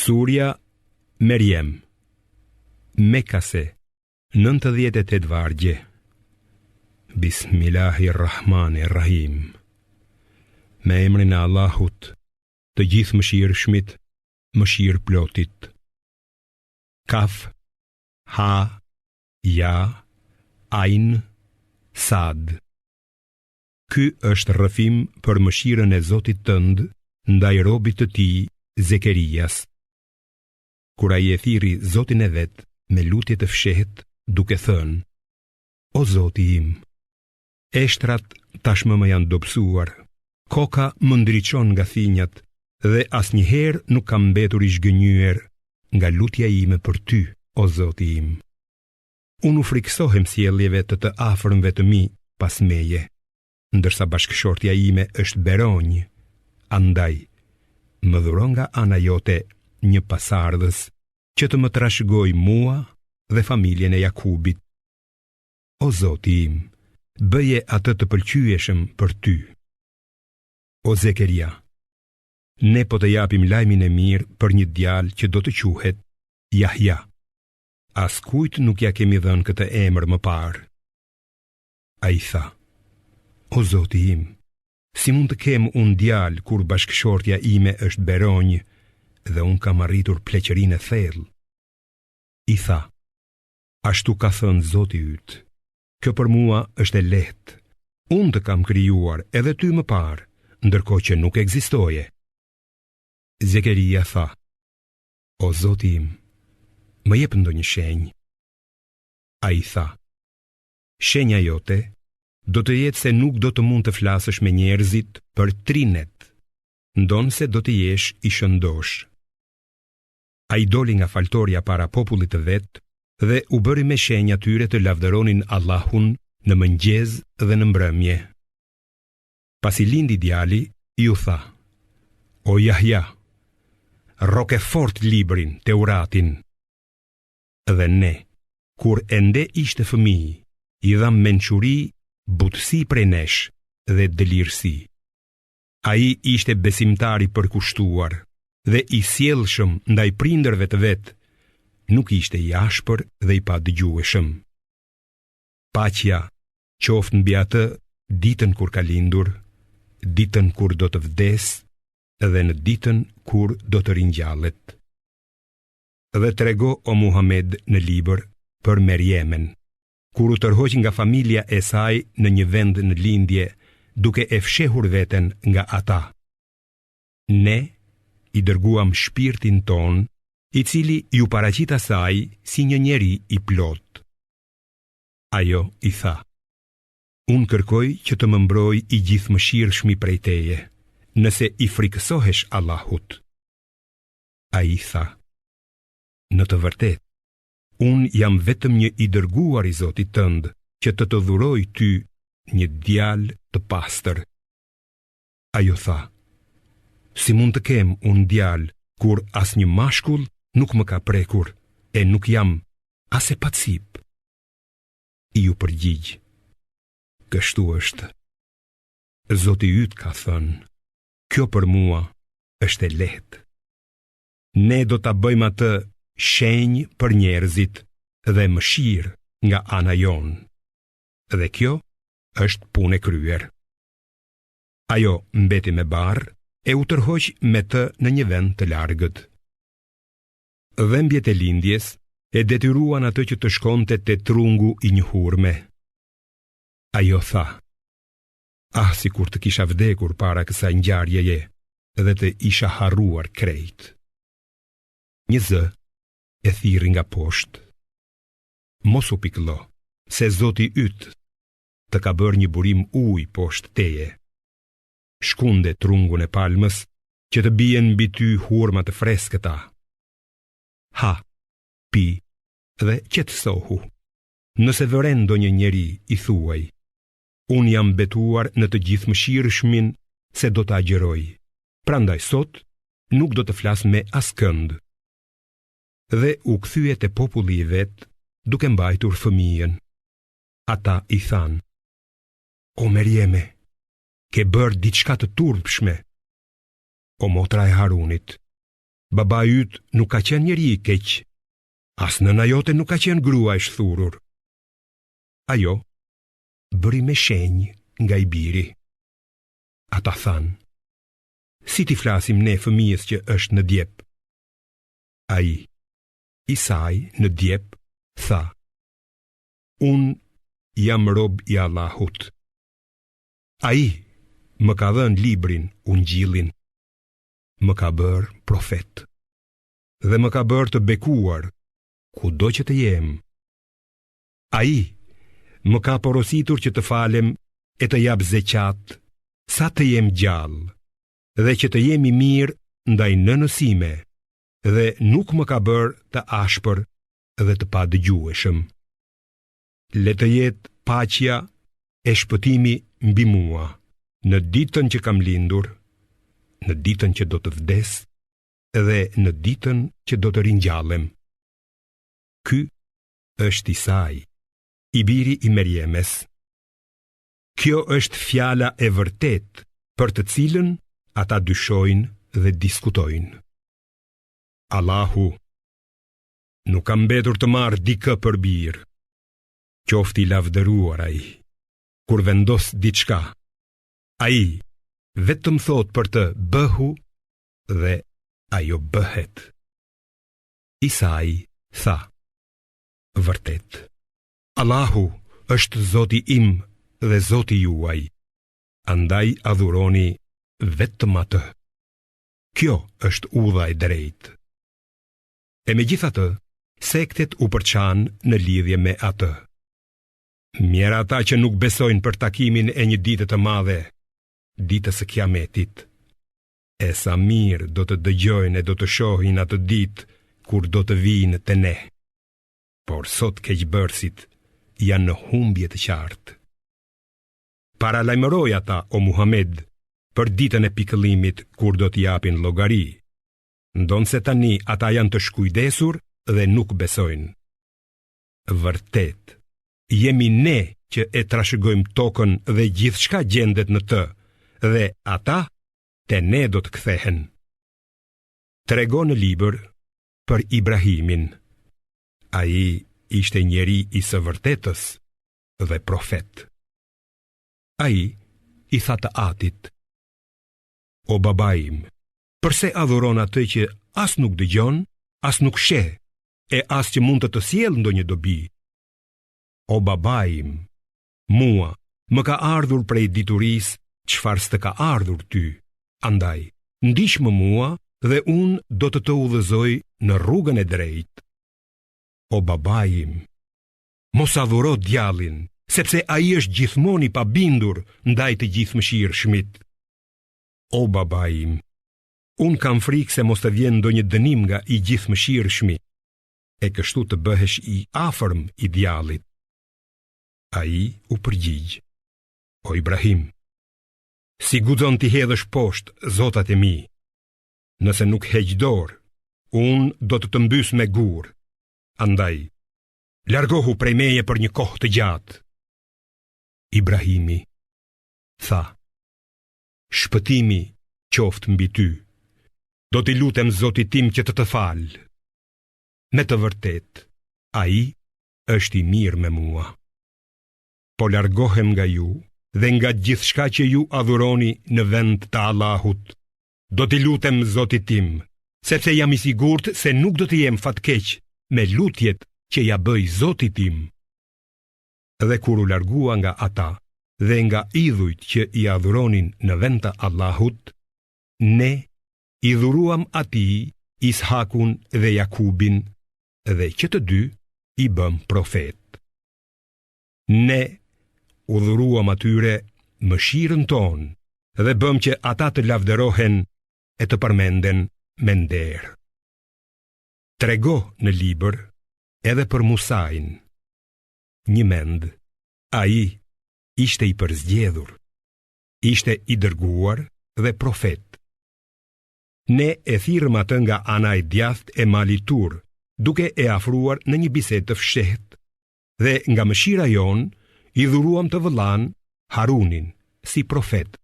Surja Merjem Mekase 98 vargje Bismillahirrahmanirrahim Me emrin e Allahut Të Gjithëmëshirshmit Mëshirëplotit Kaf Ha Ja Ajn Sad Ky është rrëfim për mëshirën e Zotit tënd ndaj robit të tij Zekerias. Kur ai e thirri Zotin e vet me lutje të fshehtë duke thënë: O Zoti im, eshtrat tashmë më janë dobësuar, koka më ndriçon nga thinjat dhe asnjëherë nuk kam mbetur i zhgënjyer nga lutja ime për ty, o Zoti im. Unë u frikësohem sjelljeve të të afërmve të mi pas meje, ndërsa bashkëshortja ime është beronjë, andaj më dhuro nga ana jote një pasardhës që të më trashëgojë mua dhe familjen e Jakubit. O Zoti im, bëje atë të pëlqyeshëm për ty. O Zekeria, ne po të japim lajmin e mirë për një djalë që do të quhet Jahja. Askujt nuk ia kemi dhënë këtë emër më parë. Ai tha, o Zoti im, si mund të kem unë djalë kur bashkëshortja ime është beronjë dhe unë kam arritur pleqërinë e thellë? I tha, ashtu ka thënë Zoti yt, kjo për mua është e lehtë, unë të kam krijuar edhe ty më parë, ndërkohë që nuk ekzistoje. Zekeria tha, O Zoti im, më jep ndonjë shenjë. Ai tha, shenja jote do të jetë se nuk do të mund të flasësh me njerëzit për tri net, ndonëse do të jesh i shëndoshë. Ai doli nga faltorja para popullit të vet dhe u bëri me shenjë atyre të lavdëronin Allahun në mëngjes dhe në mbrëmje. Pasi lindi djali, iu tha, O Jahja, rroke fort librin, Teuratin. Dhe ne, kur ende ishte fëmijë, i dhamë mençuri, butësi prej nesh dhe dëlirësi. Ai ishte besimtar i përkushtuar dhe i sjellshëm ndaj prindërve të vet, nuk ishte i ashpër dhe i padëgjueshëm. Paqja qoftë mbi atë ditën kur ka lindur, ditën kur do të vdesë dhe në ditën kur do të ringjallet. Dhe trego o Muhamed në libër për Merjemen, kur u tërhoq nga familja e saj në një vend në lindje, duke e fshehur veten nga ata. Ne i dërguam shpirtin tonë, i cili iu paraqit asaj si një njeri i plotë. Ajo i tha, Unë kërkoj që të më mbrojë i Gjithëmëshirshmi prej teje, nëse i frikësohesh Allahut. Ai tha, Në të vërtetë, unë jam vetëm një i dërguar i Zotit tënd që të të dhuroj ty një djalë të pastër. Ajo tha, Si mund të kem unë djalë kur asnjë mashkull nuk më ka prekur e nuk jam as e pacipë? Iu përgjigj, kështu është. Zoti yt ka thënë, kjo për mua është e lehtë. Ne do ta bëjmë atë shenjë për njerëzit dhe mëshirë nga ana jonë. Dhe kjo është punë e kryer. Ajo mbeti me barrë e u tërhoq me të në një vend të largët. Dhembjet e lindjes e detyruan atë që të shkonte te trungu i një hurme. Ajo tha, ah sikur të kisha vdekur para kësaj ngjarjeje dhe të isha harruar krejt. Një zë e thirri nga poshtë. Mos u pikëllo, se Zoti yt të ka bërë një burim uji poshtë teje. Shkunde trungun e palmës që të bien mbi ty hurma të freskëta. Ha, pi dhe qetësohu. Nëse vëren ndonjë njeri, i thuaj, unë jam betuar në të Gjithëmëshirshmin se do të agjëroj, prandaj sot nuk do të flas me askënd. Dhe u kthye te populli i vet duke mbajtur fëmijën. Ata i thanë, o Merjeme, ke bërë diçka të turpshme, o motra e Harunit. Babai yt nuk ka qenë njeri i keq, as nëna jote nuk ka qenë grua e shthurur. Ajo bëri me shenjë nga i biri. Ata thanë, si t'i flasim ne fëmijës që është në djep? Ai, Isai në djep, tha, unë jam rob i Allahut. Ai më ka dhënë librin, ungjillin, më ka bërë profet dhe më ka bërë të bekuar kudo që të jem. Ai më ka porositur që të falem e të jap zeqat sa të jem gjallë dhe që të jem i mirë ndaj nënës sime dhe nuk më ka bërë të ashpër dhe të padëgjueshëm. Le të jetë paqja e shpëtimi mbi mua në ditën që kam lindur, në ditën që do të vdes dhe në ditën që do të ringjallem. Ky është Isai, i biri i Merjemes. Kjo është fjala e vërtetë për të cilën ata dyshojnë dhe diskutojnë. Allahu nuk ka mbetur të marrë dikë për bir, qoftë i lavdëruar ai, kur vendos diçka, ai vetëm thotë për të bëhu dhe ajo bëhet. Isai tha, vërtet, Allahu është Zoti im dhe Zoti juaj, andaj adhuroni vetëm atë. Kjo është udha e drejtë. E megjithatë, sektet u përçanë në lidhje me atë. Mjerë ata që nuk besojnë për takimin e një dite të madhe, ditës së kiametit. E sa mirë do të dëgjojnë e do të shohin atë ditë kur do të vijnë te ne. Por sot keqbërësit janë në humbje të qartë. Paralajmëroji ata o Muhamed për ditën e pikëllimit kur do të japin llogari, ndonëse tani ata janë të shkujdesur dhe nuk besojnë. Vërtet, jemi ne që e trashëgojmë tokën dhe gjithçka gjendet në të, dhe ata te ne do të kthehen. Trego në libër për Ibrahimin. Ai ishte njeri i së vërtetës dhe profet. Ai i tha të atit, O babai im, përse adhuron atë që as nuk dëgjon, as nuk sheh, e as që mund të të sjellë ndonjë dobi? O babai im, mua më ka ardhur prej diturisë çfarë s'të ka ardhur ty, andaj, ndiqmë mua dhe unë do të të udhëzoj në rrugën e drejtë. O babai im, mos adhuro djallin, sepse ai është gjithmonë i pabindur ndaj të Gjithëmëshirshmit. O babai im, unë kam frikë se mos të vjen ndonjë dënim nga i Gjithëmëshirshmi, e kështu të bëhesh i afërm i djallit. Ai u përgjigj, o Ibrahim, si guxon t'i hedhësh poshtë zotat e mi? Nëse nuk heq dorë, unë do të të mbys me gurë. Andaj, largohu prej meje për një kohë të gjatë. Ibrahimi tha, shpëtimi qoftë mbi ty, do t'i lutem Zotit tim që të të falë. Me të vërtetë, ai është i mirë me mua. Po largohem nga ju dhe nga gjithçka që ju adhuroni në vend të Allahut. Do t'i lutem Zotit tim, sepse jam i sigurt se nuk do të jem fatkeq me lutjet që ia bëj Zotit tim. Dhe kur u largua nga ata dhe nga idhujt që i adhuronin në vend të Allahut, ne i dhuruam atij Ishakun dhe Jakubin dhe që të dy i bëmë profetë. Ne u dhuruam atyre mëshirën tonë dhe bëmë që ata të lavdërohen e të përmenden me nder. Trego në libër edhe për Musain. Njëmend, ai ishte i përzgjedhur, ishte i dërguar dhe profet. Ne e thirrëm atë nga ana e djathtë e malit Tur, duke e afruar në një bisedë të fshehtë, dhe nga mëshira jonë i dhuruam të vëllanë Harunin si profet.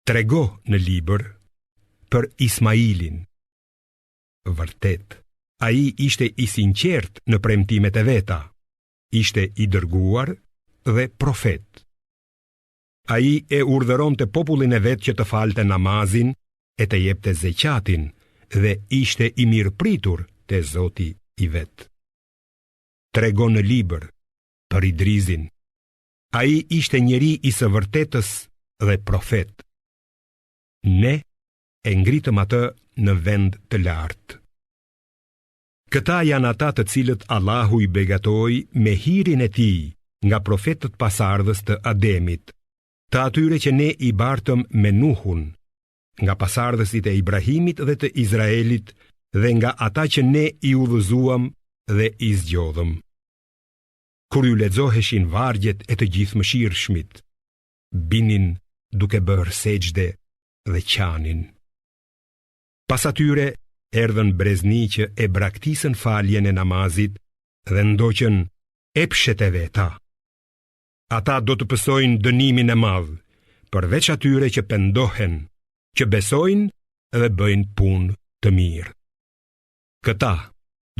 Trego në libër për Ismailin. Vërtet, ai ishte i sinqertë në premtimet e veta, ishte i dërguar dhe profet. Ai e urdhëronte popullin e vet që të falte namazin e të jepte zeqatin dhe ishte i mirëpritur te Zoti i vet. Trego në libër për Idrizin. Ai ishte njeri i së vërtetës dhe profet. Ne e ngritëm atë në vend të lartë. Këta janë ata të cilët Allahu i begatoi me hirin e tij nga profetët pasardhës të Ademit, të atyre që ne i bartëm me Nuhun, nga pasardhësit e Ibrahimit dhe të Izraelit dhe nga ata që ne i udhëzuam dhe i zgjodhëm. Kur ju lexoheshin vargjet e të Gjithëmëshirshmit, binin duke bërë sexhde dhe qanin. Pas atyre erdhën brezni që e braktisën faljen e namazit dhe ndoqën epshet e veta. Ata do të pësojnë dënimin e madh, përveç atyre që pendohen, që besojnë dhe bëjnë punë të mirë. Këta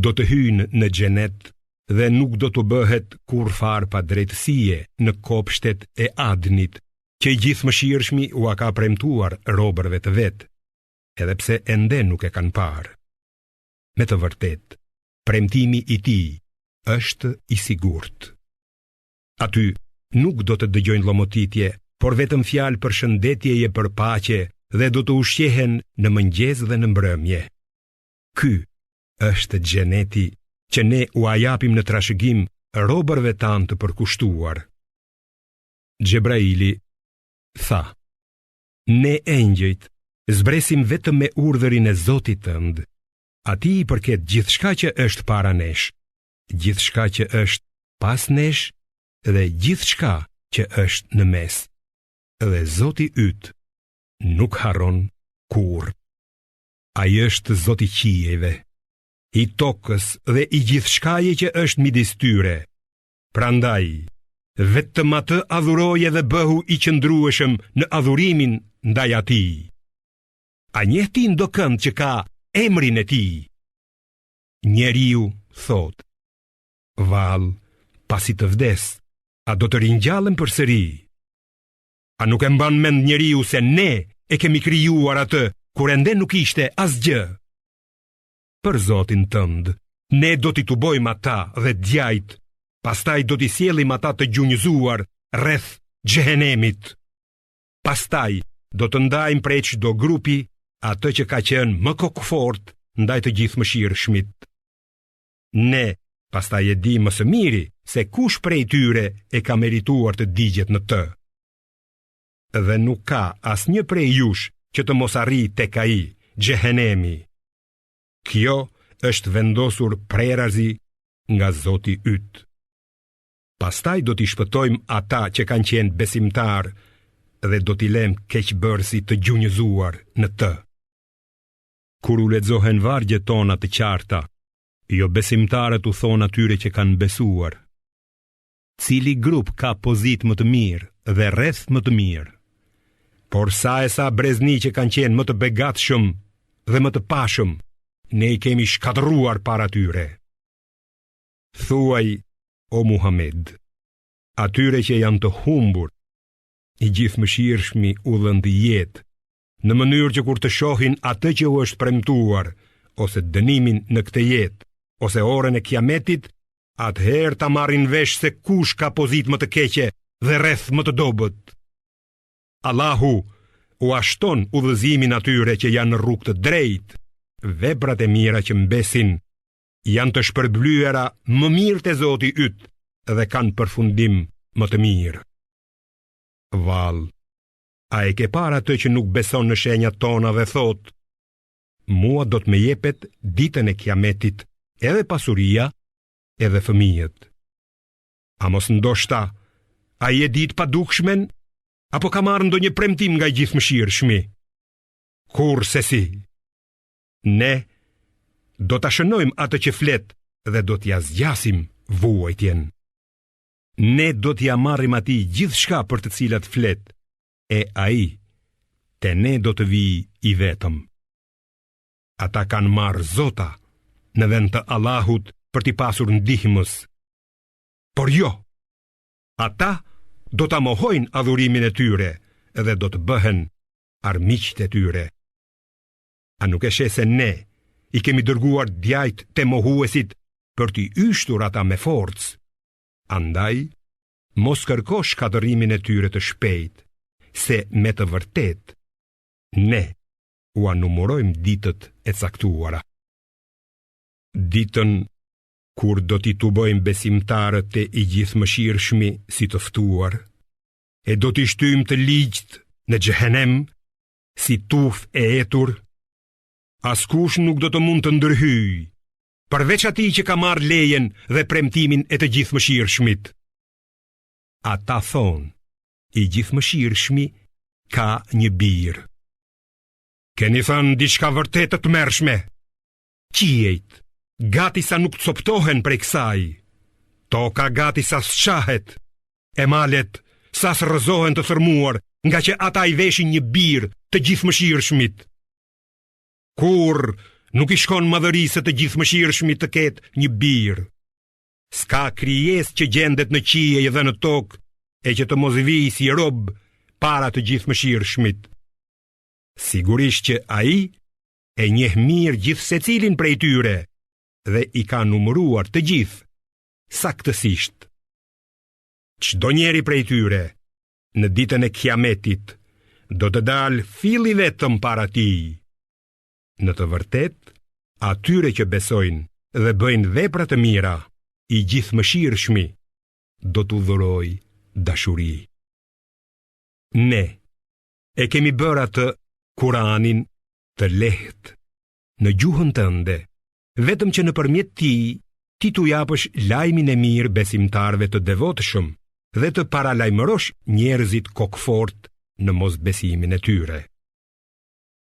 do të hyjnë në xhenet dhe nuk do t'u bëhet kurrfarë padrejtësie në kopshtet e Adnit, që i Gjithëmëshirshmi ua ka premtuar robërve të vet, edhe pse ende nuk e kanë parë. Me të vërtetë, premtimi i tij është i sigurt. Aty nuk do të dëgjojnë llomotitje, por vetëm fjalë përshëndetjeje për paqe dhe do të ushqehen në mëngjes dhe në mbrëmje. Ky është xheneti që ne ua japim në trashëgim robërve tanë të përkushtuar. Xhebraili tha, ne engjëjt zbresim vetëm me urdhërin e Zotit tënd. Atij i përket gjithçka që është para nesh, gjithçka që është pas nesh dhe gjithçka që është në mes. Dhe Zoti yt nuk harron kurrë. Ai është Zot i qiejve, i tokës dhe i gjithçkaje që është midis tyre. Prandaj, vetëm atë adhuroje dhe bëhu i qëndrueshëm në adhurimin ndaj atij. A njeh ti ndokënd që ka emrin e tij? Njeriu thotë, vallë, pasi të vdes, a do të ringjallem përsëri? A nuk e mban mend njeriu se ne e kemi krijuar atë kur ende nuk ishte asgjë? Për Zotin tënd, ne do t'i tubojmë ata dhe djajtë, pastaj do t'i sjellim ata të gjunjëzuar rreth xhehenemit. Pastaj do të ndajmë prej çdo grupi atë që ka qenë më kokëfortë ndaj të Gjithëmëshirshmit. Ne pastaj e dimë më së miri se kush prej tyre e ka merituar të digjet në të. Dhe nuk ka asnjë prej jush që të mos arrijë tek ai, xhehenemi. Kjo është vendosur prerazi nga Zoti yt. Pastaj do t'i shpëtojmë ata që kanë qenë besimtarë dhe do t'i lemë keqbërësit të gjunjëzuar në të. Kur u lexohen vargjet tona të qarta, jobesimtarët u thonë atyre që kanë besuar. Cili grup ka pozitë më të mirë dhe rreth më të mirë? Por sa e sa brezni që kanë qenë më të begatshëm dhe më të pashëm, ne i kemi shkatërruar para tyre. Thuaj, o Muhamed, atyre që janë të humbur, i Gjithëmëshirshmi u dhëntë jetë, në mënyrë që kur të shohin atë që u është premtuar, ose dënimin në këtë jetë, ose orën e kiametit, atëherë ta marrin vesh se kush ka pozitë më të keqe dhe rreth më të dobët. Allahu ua shton udhëzimin atyre që janë në rrugë të drejtë, veprat e mira që mbesin janë të shpërblyera më mirë te Zoti yt dhe kanë përfundim më të mirë. Vallë, a e ke parë atë që nuk beson në shenjat tona dhe thotë, mua do të më jepet ditën e kiametit edhe pasuria edhe fëmijët. A mos ndoshta, ai e di të padukshmen, apo ka marrë ndonjë premtim nga i Gjithëmëshirshmi? Kurrsesi, ne do ta shënojmë atë që flet dhe do t'ia zgjasim vuajtjen. Ne do t'ia marrim atij gjithçka për të cilat flet, e ai te ne do të vijë i vetëm. Ata kanë marrë zota në vend të Allahut për t'i pasur ndihmës. Por jo, ata do ta mohojnë adhurimin e tyre dhe do të bëhen armiqtë e tyre. A nuk e sheh se ne i kemi dërguar djajtë te mohuesit për t'i yshtur ata me forcë? Andaj, mos kërko shkatërrimin e tyre të shpejtë, se me të vërtetë, ne ua numërojmë ditët e caktuara. Ditën kur do t'i tubojmë besimtarët te i Gjithëmëshirshmi si të ftuar, e do t'i shtyjmë të ligjtë në xhehenem si tufë e etur, askush nuk do të mund të ndërhyjë, përveç atij që ka marrë lejen dhe premtimin e të Gjithëmëshirshmit. Ata thonë, i Gjithëmëshirshmi ka një bir. Keni thënë diçka vërtet të tmerrshme. Qiejt, gati sa nuk coptohen prej kësaj. Toka gati sa s'çahet, e malet sa s'rrëzohen të thërmuar, ngaqë ata i veshin një bir të Gjithëmëshirshmit. Kurrë nuk i shkon madhërisë së të Gjithëmëshirshmit të ketë një bir. S'ka krijesë që gjendet në qiej dhe në tokë e që të mos vijë si rob para të Gjithëmëshirshmit. Sigurisht që ai e njeh mirë gjithsecilin prej tyre dhe i ka numëruar të gjithë, saktësisht. Çdo njeri prej tyre, në ditën e kiametit, do të dalë fill i vetëm para tij. Në të vërtetë, atyre që besojnë dhe bëjnë vepra të mira, i Gjithëmëshirshmi do t'u dhurojë dashuri. Ne e kemi bërë atë Kuranin të lehtë në gjuhën tënde, vetëm që nëpërmjet tij ti t'u japësh lajmin e mirë besimtarëve të devotshëm dhe të paralajmërosh njerëzit kokëfortë në mosbesimin e tyre.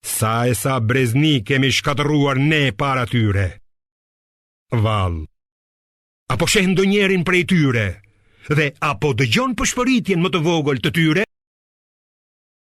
Sa e sa brezni kemi shkatërruar ne para tyre. Vallë, a po sheh ndonjërin prej tyre dhe a po dëgjon pëshpëritjen më të vogël të tyre?